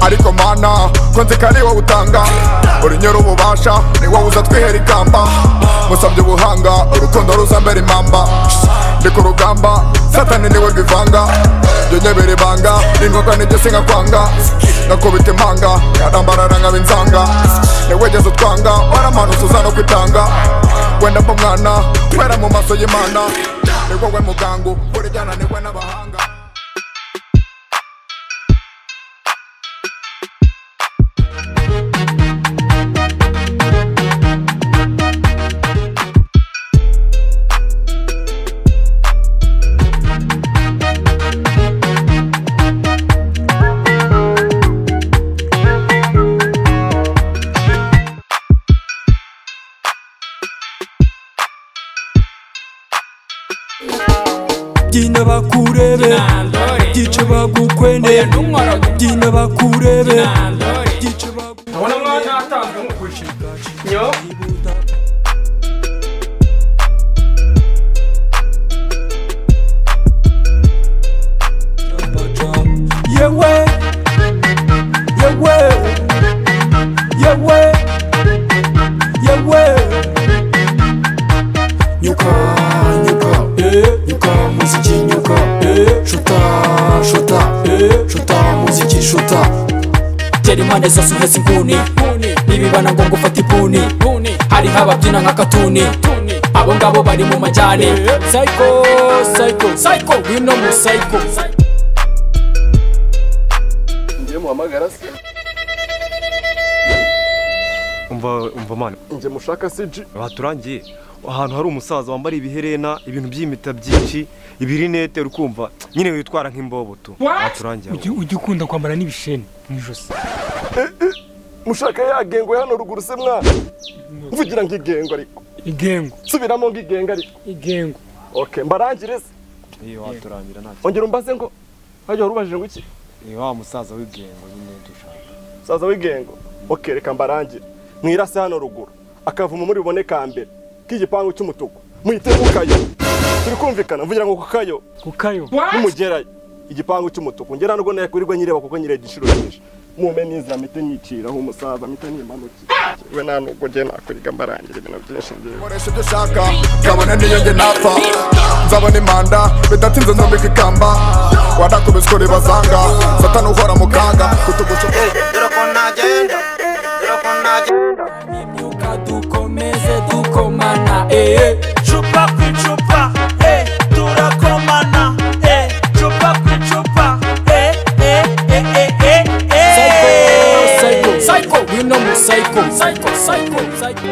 Ariko mana ko nzi ko ari wowe utanga uri nyir'ububasha ni wowe uza twihera ikamba musabye ubuhanga urukundo ruzambera impamba ndi ku rugamba satani niwe rwivanga jya unyebera ibanga n'ingoga nijye sinkakwanga nakubita impanga yarambarara nkaba inzanga niwegeze utwanga waramanutse uza no kwitanga wenda mba umwana wera mu maso y'Imana ni wowe mugangu urijyana niwe n'abahanga. Byina bakurebe, byice bagukwene, byina bakurebe, byice bagukwene. Ndabona mwana atanzwe nk'ukwishyura. Nyo. Yewe, yewe, yewe, yewe. Nyuka, nyuka, nyuka muziki nyuka, shuta, shuta, shuta muziki shuta. Tera impande zose uhetse inguni, nibibana ngo ngufate ipuni, hariho ababyina nka katuni, abo ngabo bari mu majyane. Psycho, psycho, psycho, wino mu psycho. Ngiye muhamagara se? Umva mwana. Ngiye mushaka CG. Baturangiye ahantu hari umusaza wambara ibiherena, ibintu by'imita byinshi, ibirinete urukumva nyine witwara nk'imbobo tu. Baturangiye. Ujye ukunda kwambara n'ibisheni mu ijosi. Mushaka ya gengo hano ruguru se mwana. Mvugira ngigengo ariko. Igengo. Subiramo ngigengo ariko. Igengo. Okay, mbarangire se. Iyo waturangira nta. Ongera umbaze ngo hajya warubajije ngo iki? Ni wa musaza w'igengo nyine dushaka. Musaza w'igengo. Okay, reka mbarangire. Mwirase hano ruguru. Akavumo muri bubone ka mbere k'igipangu cy'umutuku. Muhite kukayo. Turi kumvikana mvugira ngo kukayo. Kukayo. Nimugerayo igipangu cy'umutuku. Ngera nubwo nakurirwa nyireba kuko nyireba inshuro nyinshi. Mume nizira mite nyiciraho umusaza mite nyimanuki. We nta nubwo ngiye nakuriga mbarangira ibintu byinshi ngiye. Nkoresha ibyo ushaka kabone niyo nge napfa nzabona imanda bidatinze nzambika ikamba warakubiswe ribazanga satani uhora mu kanga kutugusha. Imyuka dukomeze dukomana, Cupa ku icupa, turakomana, cupa ku icupa, Psycho, psycho, wino mu psycho, psycho, psycho, psycho.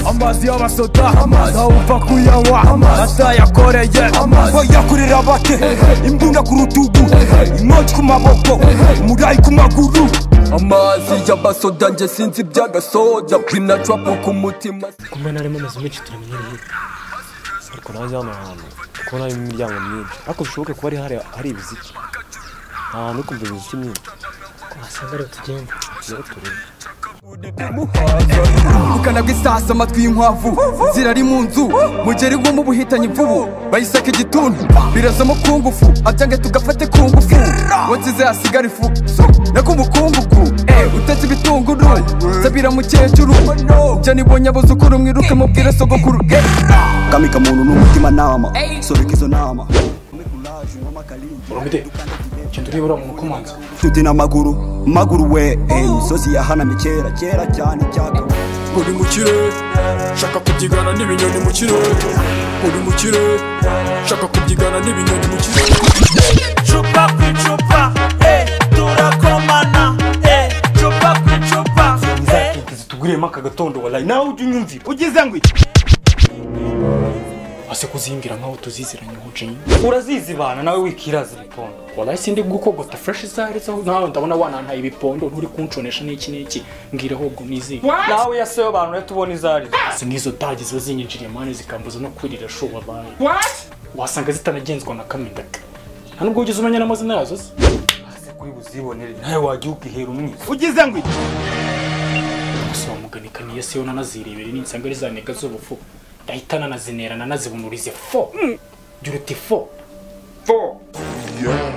Amazi y'abasoda ntawupfa kuyanywa atayakoreye bayakorera bake imbunda ku rutugu inoti ku maboko umurayi ku maguru. Amazi y'abasoda nje sinzi iby'agasoda bina trapu ku mutima. Kumbe harimo amazu menshi turamenyereye ariko naje hano hantu kuko harimo imiryango myinshi ariko bishoboke kuba hari ibiziki ahantu kumva imiziki myinshi ko wasanga ariho tugenda. Ubukana bw'isasa amatwi y'inkwavu zirari mu nzu mugeri wo mu buhitanyi imvubu bayisaka igituntu birazamo kungufu abyange tugafate kungufu wansize hasigara ifu nako umukungugu utetse ibitunguru sabira mukecuru njya nibonye abuzukuru mwiruke mubwire sogokuru. Kamika muntu n'umutima nama sobeka izo nama Urumite genda urebe uriya muntu ukomanza. Nshuti n'amaguru maguru we imisozi yahanamye kera kera cyane icyaka. Uri mu kirere shaka kubyigana n'ibinyoni mu kirere. Uri mu kirere shaka kubyigana n'ibinyoni mu kirere. Cupa ku icupa, turakomana, cupa ku icupa. Tuguriyemo aka gatondo wallahi nawe ujye unyumvira ugize ngo iki. Ase kuzimbwira nkaho tuziziranye ho Jane. Urazizibana nawe wikiraza ibipondo. Wallahi sindi gukogota fresh zarizo nawe ndabona wanantaye ibipondo nturi kunconesha n'iki n'iki mbwira ahubwo nizi. Nawe yaseyo bantu retubona izarizo. Si ngizo tagize ziba zinyinjiriye mane zikambuza no kwirira show wabaye. What? Wasanga zitanagenzwa na kamendaka. Nta nubwo ugeze umenya n'amazina yazo se. Ase kuri buzibonere nawe wagiye ukihera umwiza. Ugize ngo iki? Gusa wamuganika niyo se yo nanazirebere ninsanga ari zanega z'ubufu. Ndahita nanazinera nanazibunurize fo. Gira uti fo. Fo. Yeah.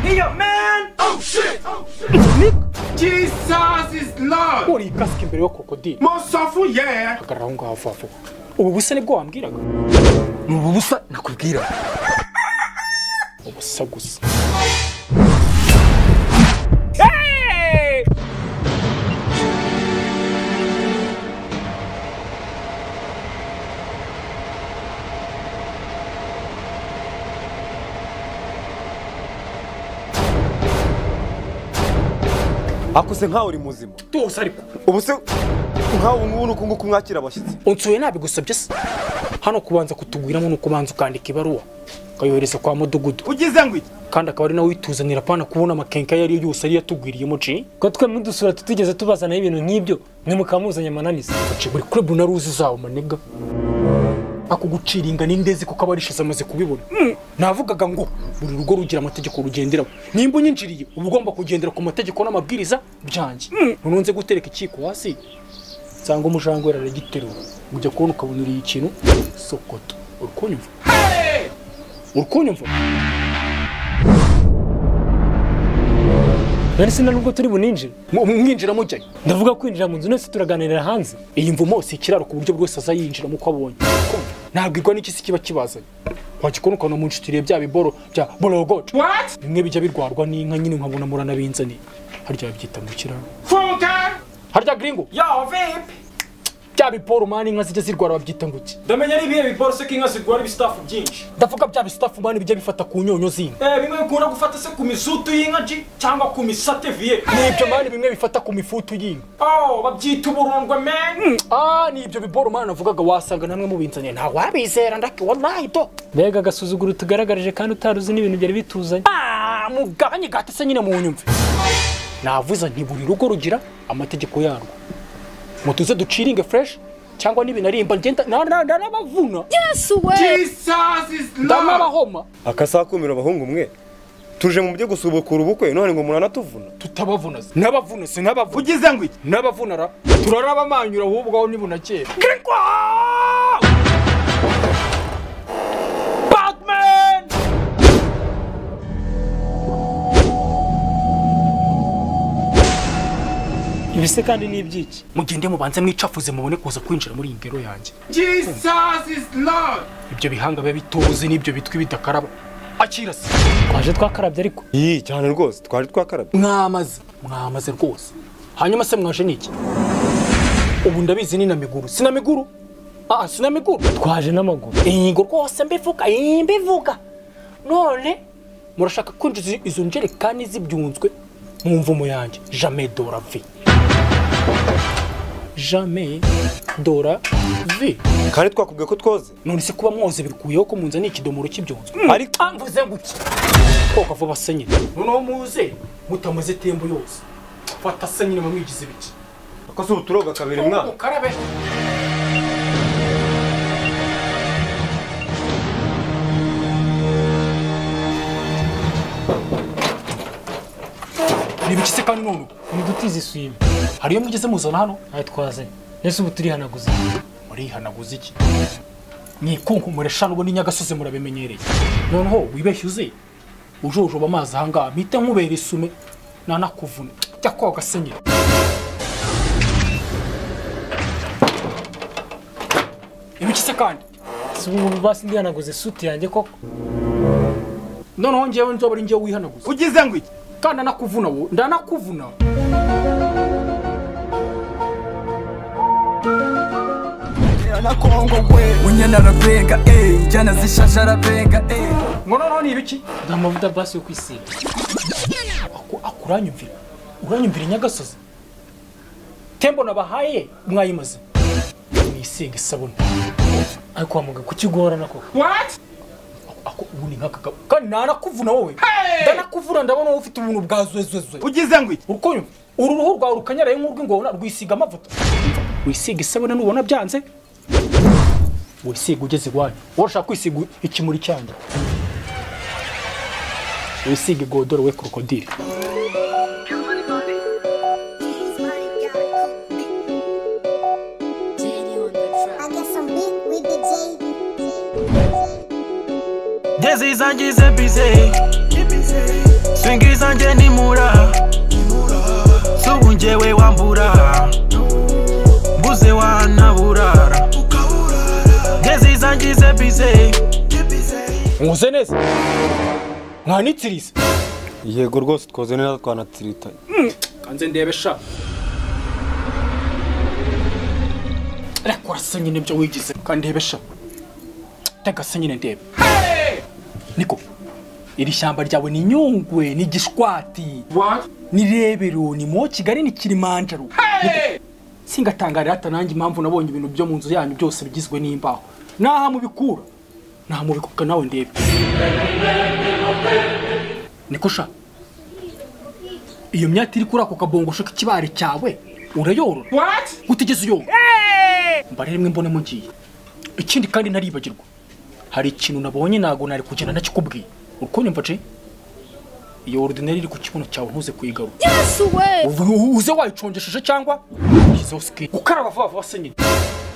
Here, man! Oh shit! Oh shit! Jesus is Lord! Uri kasike imbere yo krokodile. Mosafu yeah! Hagarara aho ngaho vuba vuba. Ubu busa nibwo wambwiraga? Ni ubu busa nakubwira. Ubusa gusa. Hey! Akuse nkaho uri muzima. Tose ariko. Ubu se nkaho ngubu nuko nguko mwakira abashyitsi. Unsuye nabigusabye se. Hano kubanza kutugwiramo nuko banza ukandika ibaruwa ukayohereza kwa mudugudu. Ugize ngo iki? Kandi akaba ari nawe wituzanira pana kubona amakenka yari yose ari yatugwiriyemo ci. Ko twe mudusura tutigeze tubazana ibintu nk'ibyo mwe mukamuzanya amananiza. Ci buri club naruzi zawo manega. Akugucira inga n'indezi kuko abarishize amaze kubibona. Navugaga ngo buri rugo rugira amategeko rugenderaho. Nimba unyinjiriye uba ugomba kugendera ku mategeko n'amabwiriza byanjye. Nunze gutereka ikiko hasi nsanga umujangwe yararagiterura. Ujya kubona ukabona uri ikintu sokoto. Urukunyumva? Urukunyumva? Nari sina nubwo turi buninjire. Mwinjira mujyayo. Ndavuga kwinjira mu nzu nese turaganirira hanze. Iyi mvumo si ikiraro ku buryo bwose azayinjira muko abonye. Ntabwirwa n'iki se kiba kibazanye. Wakikona ukabona mu nshutiriye bya biboro bya borogoco. What? Bimwe bijya birwarwa n'inka nyine nkabona muranabinzaniye. Harya babyita mu kiraro. Harya gringo. Yo vipi? Bya biporo mani inka zijya zirwara babyita ngo iki? Ndamenya ari ibihe biporo se ko inka zirwara ibistafu byinshi. Ndavuga bya bistafu mani bijya bifata ku nyonyo z'inka. Bimwe bikunda gufata se ku mizutu y'inka ji cyangwa ku misate vie. Nibyo mani bimwe bifata ku mifutu y'inka. Oh, babyita uburundwe man. Ni ibyo biboro mani navugaga wasanga namwe mubinzaniye nta wabizera ndaki wallahi to. Mbega agasuzuguro tugaragarije kandi utaruzi n'ibintu byari bituzanye. Mugabanye gate se nyine mu nyumve. Navuze nti buri rugo rugira amategeko yarwo. Mutuze duciringe fresh cyangwa n'ibinarimba ngenda nabavuna. Yesu we. Jesus is Lord. Ndamabahoma. Akasakumira abahungu mwe. Tuje mu byo gusubukura ubukwe none ngo muranatuvuna. Tutabavuna. Nabavuna sinabavuna. Ugize ngo iki? Nabavuna ra. Turaraba manyura ahubwo aho nibunakera. Batman! Ibise kandi ni ibyiki. Mugende mubanze mwicafuze mubone kuza kwinjira muri ingero yanjye. Jesus is Lord. Ibyo bihanga biba bitoze n'ibyo bitwi bidakaraba. Akira se. Twaje twakarabye ariko. Yi cyane rwose twaje twakarabye. Mwamaze, mwamaze rwose. Hanyuma se mwaje niki? Ubu ndabizi ni na miguru. Sina miguru? Sina miguru. Twaje n'amaguru. Ingo rwose mbivuga, mbivuga. None murashaka kwinjiza izo njerekani zibyunzwe mu mvumo yanjye. Jamais de la vie. Jamais de la vie. Kandi twakubwiye ko twoze. None se kuba mwoze bikuyeho ko munza n'ikidomoro cy'ibyunzwe. Ariko mvuze nguki. Koka vuba se nyine. Noneho muze mutamaze tembo yose. Fata se nyine mwigize biki. Akoze uturoga kabiri mwana. Ukarabe. Ni biki se kandi none? Ni dutize isuime. Hariyo mugeze muzana hano? Ayo twazanye. Nese ubu turihanaguza. Murihanaguza iki? Ni kunkumure shano ubu n'inyagasozi murabimenyereye. Noneho wibeshye uze ujojoba amazi ahangaha mpite nkubera isume nanakuvuna. Jya koga se nyine. Ibiki se kandi? Si ubu basi ndihanaguze suti yanjye koko. Noneho njyewe nzoba ari njyewe wihanaguza. Ugize ngo iki? Kandi anakuvuna wo, ndanakuvuna. Unyana arabenga, njyana zishaje arabenga. Ngo noneho ni ibiki? Amavuta basi yo kwisiga. Akuranyumvira. Uranyumvira inyagasozi. Tembo nabahaye mwayimaze. Mwisiga isabune. Ariko wa mugabo kukigorana koko. What? Ako ubu ni nkaka kandi narakuvuna wowe. Ndanakuvuna ndabona wowe ufite ubuntu bwa zwezwezwe. Ugize ngo iki? Uruko uru ruhu rwawe rukanyaraye nk'urw'ingona rwisiga amavuta. Wisiga isabune nubona byanze. Wisiga ugeze iwanyu. Wowe ushaka kwisiga ikimuri cyanjye. Wisiga godoro we krokodile. Jezi zangize bize swingi zanje ni mura subu njewe wambura mbuze wanaburara Jezi zangize bize Mwoze neza mwanitsirize. Yego rwose twoze neza twanatsiritanye. Kanze ndebe sha. Rakora se nyine byo wigize kandi ndebe sha. Tega se nyine ndebe. Niko iri shyamba ryawe ni Nyungwe ni Gishwati. What? Ni Rebero ni mo Kigali ni Kilimanjaro. Hey! Singatangarira hata nanjye impamvu nabonye ibintu byo mu nzu yanyu byose bigizwe n'imbaho. Naha mubikura. Naha mubikuka nawe ndebe. Niko sha. Iyo myati iri kuri ako kabongosho k'ikibare cyawe urayorora. What? Utigeze uyorora. Hey! Mbare rimwe mbone mo ngiye. Ikindi kandi naribagirwa. Hari ikintu nabonye nago nari kugenda nakikubwiye. Uko nyumva ce? Iyo ordinaire iri ku kibuno cyawe ntuze kuyigarura. Yes we. Uze wayicongesheje cyangwa ushyizeho gukaraba vuba vuba se nyine.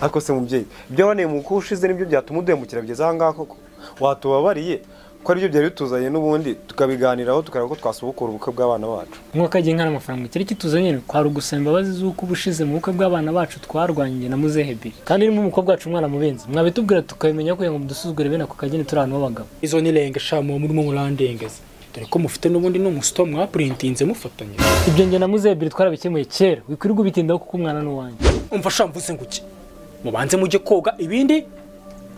Ariko se mubyeyi, ibyo waneye mu kushize nibyo byatuma uduhemukira bigeze aha ngaha koko. Watubabariye ko aribyo byari bituzanye n'ubundi tukabiganiraho tukareba ko twasubukura ubukwe bw'abana bacu. Mwaka gihe nkana amafaranga cyari kituzanye kwari ugusaba imbabazi z'uko ubushize mu bukwe bw'abana bacu twarwanye na muzehe Biri. Kandi irimo umukobwa wacu umwana mubenzi. Mwabitubwira tukabimenya kugira ngo mudusuzugure bene ako kageni turi ahantu b'abagabo. Izo ni lenge sha mu murimo murandengeza. Dore ko mufite n'ubundi n'umusito mwaprintinze mufatanye. Ibyo nge na muzehe Biri twarabikemuye kera. Wikwirirwa ubitindaho kuko umwana n'uwanjye. Umva sha mvuze nguki. Mubanze mujye koga ibindi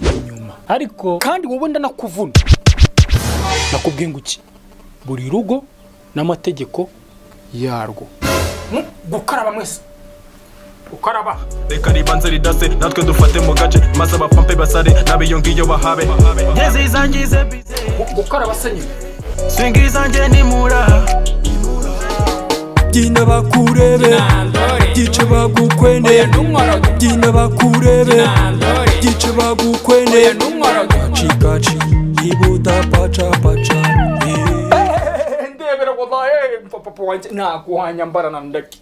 inyuma. Ariko kandi wowe ndanakuvuna. Nakubwiye nguki buri rugo n'amategeko yarwo. Gukaraba mwese. Gukaraba. Reka ribanze ridase natwe dufate mu gace maze abapampe basare nabiyo ngiyo bahabe. Jezi zangize bize gukaraba se nyine. Swingi zanje ni mura Byina bakurebe Gice bagukwene Byina bakurebe Gice bagukwene Kachi ibuta pacha pacha. Ndebera wallahi mpapa wanje nakuhanyambara na ndaki.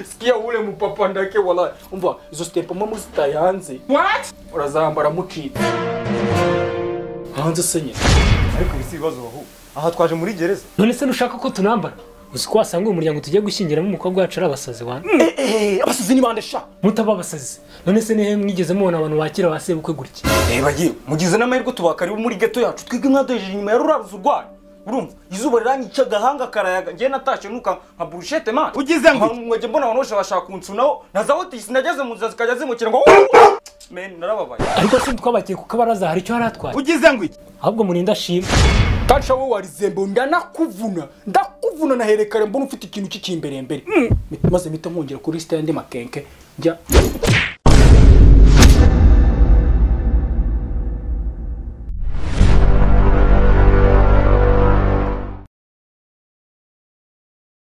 Sikia ule mpapa ndake wallahi. Umva izo step mwe muzitaye hanze. What? Urazambara mucitse. Hanze se nyine. Ariko bisi ibibazo bahu. Aha twaje muri gereza. None se nushaka ko tunambara? Uzi ko wasanga umuryango tugiye gushyingiramo umukobwa wacu ari abasazi wana. Abasazi ni bande sha. Mutaba abasazi. None se nihe mwigeze mubona abantu bakira basebukwe gutya? Bagiye mugize n'amahirwe tubakari muri ghetto yacu twige mwadojeje inyuma ya ruraruzu rwanyu. Urumva izuba riranyica gahanga karayaga ngiye natashye nuka nka bruchette man. Ugize ngo mwaje mbona abantu bose bashaka kunsunaho nazaho sinageze mu nzira zikajya zimukira ngo men narababaye. Ariko se twabakiye kuko baraza hari icyo haratwaye. Ugize ngo iki? Ahubwo murinda shima. Kacha wowe warizembe ndanakuvuna ndakuvuna naherekare mbona ufite ikintu cy'ikimbere mbere. Maze mpita nkongera kuri stand makenke njya